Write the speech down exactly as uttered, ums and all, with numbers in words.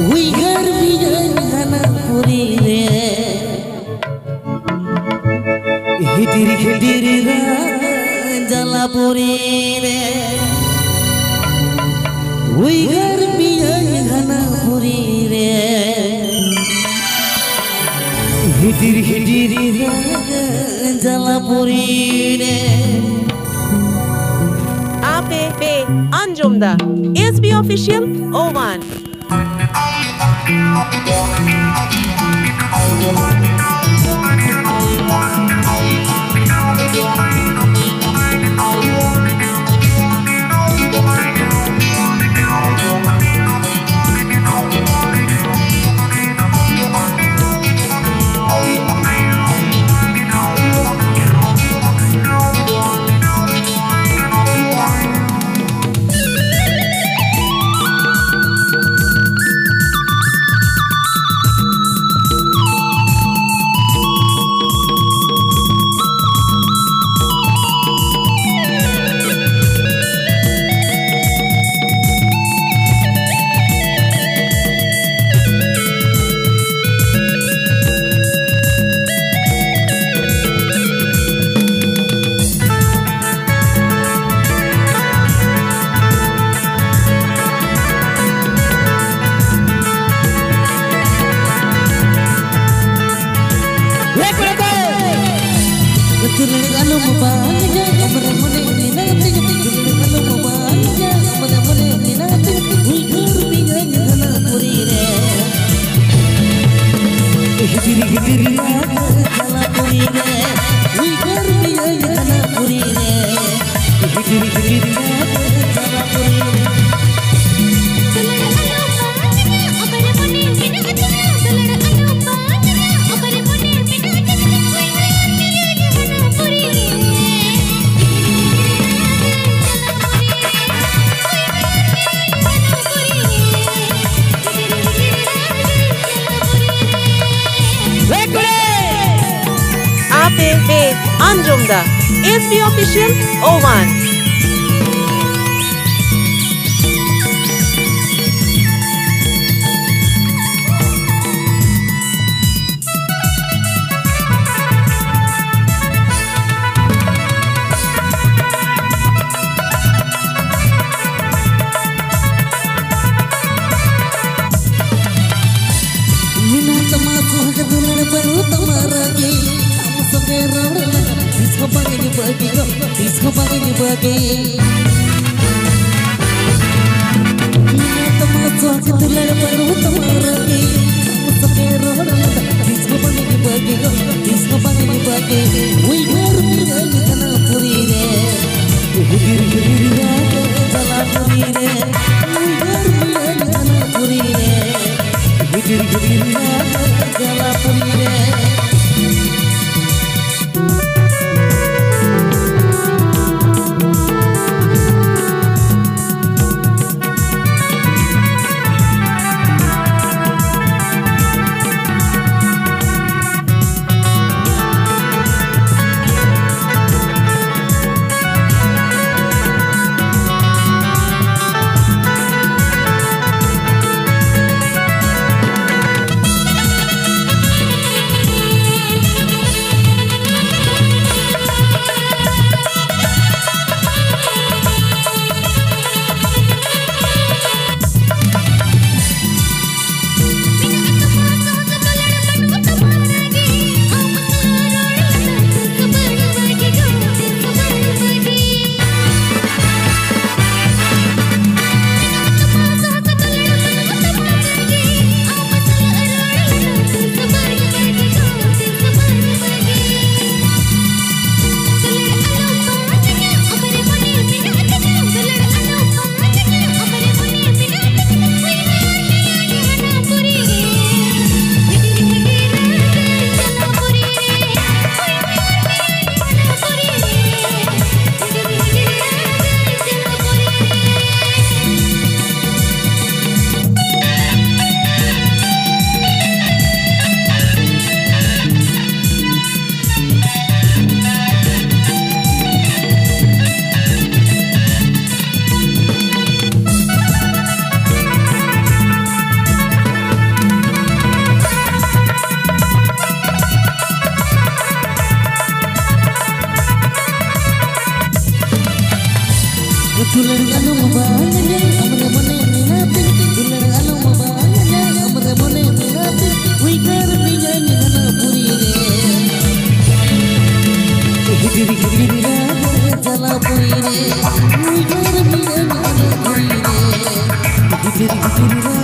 ᱩᱭᱦᱟᱹᱨ ᱢᱤᱭᱟᱹᱧ ᱦᱟᱱᱟ ᱯᱩᱨᱤ ᱨᱮ, ᱦᱤᱰᱤᱨ ᱦᱤᱰᱤᱨ ᱨᱟᱡᱽ ᱡᱟᱞᱟᱯᱩᱨᱤ ᱨᱮ᱾ ᱩᱭᱦᱟᱹᱨ ᱢᱤᱭᱟᱹᱧ ᱦᱟᱱᱟ ᱯᱩᱨᱤ ᱨᱮ, ᱦᱤᱰᱤᱨ ᱦᱤᱰᱤᱨ ᱨᱟᱡᱽ ᱡᱟᱞᱟᱯᱩᱨᱤ ᱨᱮ᱾ ᱟᱯᱮ ᱯᱮ ᱟᱸᱡᱚᱢ ᱫᱟ S B Official ᱳᱣᱟᱱ᱾ ᱫᱩᱞᱟᱹᱲ ᱟᱞᱚᱢ ᱵᱟᱧᱟ, ᱟᱢᱨᱮ ᱢᱚᱱᱮ ᱢᱮᱱᱟᱜ ᱛᱤᱧᱟ᱾ ᱫᱩᱞᱟᱹᱲ ᱟᱞᱚᱢ ᱵᱟᱧᱟ, ᱟᱢᱨᱮ ᱢᱚᱱᱮ ᱢᱮᱱᱟᱜ ᱛᱤᱧᱟ᱾ ᱩᱭᱦᱟᱹᱨ ᱢᱤᱭᱟᱹᱧ ᱦᱟᱱᱟ ᱯᱩᱨᱤ ᱨᱮ᱾ ᱦᱤᱡᱨᱤ ᱦᱤᱡᱨᱤ ᱨᱟᱜᱽ ᱡᱟᱞᱟ ᱯᱩᱨᱤ ᱨᱮ᱾ ᱩᱭᱦᱟᱹᱨ ᱢᱤᱭᱟᱹᱧ ᱦᱟᱱᱟ ᱯᱩᱨᱤ ᱨᱮ᱾ ᱦᱤᱡᱨᱤ ᱦᱤᱡᱨᱤ ᱨᱟᱜᱽ ᱡᱟᱞᱟ ᱯᱩᱨᱤ ᱨᱮ᱾ ᱟᱯᱮ ᱯᱮ ᱟᱸᱡᱚᱢ ᱫᱟ S B Official ᱳᱣᱟᱱ᱾ ᱵᱟᱹᱱᱩᱜ ᱛᱟᱢᱟ ᱨᱟᱹᱜᱤ, ᱟᱢ ᱥᱟᱛᱮ ᱨᱚᱲ ᱞᱮᱫᱟ, ᱛᱤᱥ ᱦᱚᱸ ᱵᱟᱝ ᱤᱧ ᱵᱟᱹᱜᱤ ᱜᱚ, ᱛᱤᱥ ᱦᱚᱸ ᱵᱟᱝ ᱤᱧ ᱵᱟᱹᱜᱤ᱾ ᱩᱭᱦᱟᱹᱨ ᱢᱤᱭᱟᱹᱧ ᱛᱷᱟᱱᱟ ᱯᱩᱨᱤ ᱨᱮ, ᱦᱤᱫᱤᱨ ᱦᱤᱫᱤᱨ ᱨᱟᱜ ᱡᱟᱞᱟ ᱯᱩᱨᱤ ᱨᱮ, ᱩᱭᱦᱟᱹᱨ ᱢᱤᱭᱟᱹᱧ ᱛᱷᱟᱱᱟ ᱯᱩᱨᱤ ᱨᱮ, ᱦᱤᱫᱤᱨ ᱦᱤᱫᱤᱨ ᱨᱟᱜ ᱡᱟᱞᱟ ᱯᱩᱨᱤ ᱨᱮ᱾ ᱫᱩᱞᱟᱹᱲ ᱟᱞᱚᱢ ᱵᱟᱝᱟ, ᱟᱢᱨᱮ ᱢᱚᱱᱮ ᱢᱮᱱᱟᱜ ᱛᱤᱧ᱾ ᱫᱩᱞᱟᱹᱲ ᱟᱞᱚᱢ ᱵᱟᱝᱟ, ᱟᱢᱨᱮ ᱢᱚᱱᱮ ᱢᱮᱱᱟᱜ ᱛᱤᱧ᱾ ᱩᱭᱦᱟᱹᱨ ᱢᱤᱭᱟᱹᱧ ᱦᱟᱱᱟ ᱯᱩᱨᱤ ᱨᱮ᱾ ᱦᱤᱫᱤᱨ ᱦᱤᱫᱤᱨ ᱨᱟᱜ ᱡᱟᱞᱟ ᱯᱩᱨᱤ ᱨᱮ᱾ ᱩᱭᱦᱟᱹᱨ ᱢᱤᱭᱟᱹᱧ ᱦᱟᱱᱟ ᱯᱩᱨᱤ ᱨᱮ᱾ ᱦᱤᱫᱤᱨ ᱦᱤᱫᱤᱨ ᱨᱟᱜ